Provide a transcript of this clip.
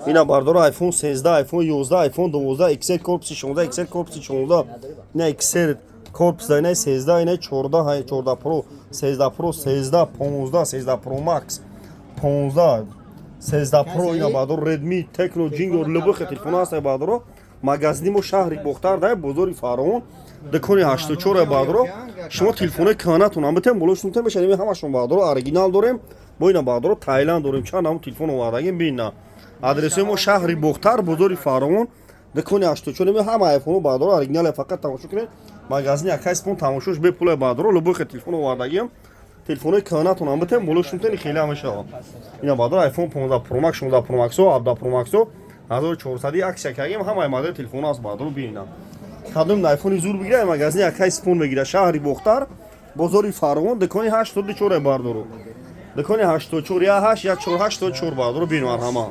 Ина, бардоро, iPhone 13, iPhone 11, iPhone 12, XR корпуси 16, XR корпуси 16, ина XR корпус да, ина 13, ина 14, 14 Pro, 13 Pro, 13, 15, 13 Pro Max, 15, 13 Pro. Ина, бардоро, Redmi, Tecno, Jingo, любых телефон ҳаст, бардоро. Магазини мо шаҳри Бохтар да, бозори Фаровон, дукони 84. Бардоро, шумо телефонои кӯҳанатон ам битем, боло шунтем мешавад. Ҳамашон, бардоро, оригинал дорем. Бо ина, бардоро, Таиланд дорем, чанд ҳамун телефон овардагим, бина. Адресои мо: шаҳри Бохтар, бозори Фаровон, дукони 84. Ҳама айфоно, бардоро, оригинале. Фақат тамошо кунед магазини Акай Спон, тамошош бепуле, бардоро. Любой телефон овардагиам, телефонои кӯҳанатон ам битем, боло шунтени хеле мешавад. Ина, бардоро, iPhone 15 Pro Max, 16 Pro Max, 17 Pro Max, 1400 акция кардем. Ҳамаи модели телефон аст, бардоро, бинам. Кадом айфони зур бигира, магазини Акай Спон мегира. Шаҳри Бохтар, бозори Фаровон, дукони 84, бардоро, дукони 84, 1 8 1 4 84, бардоро, бин, марҳама.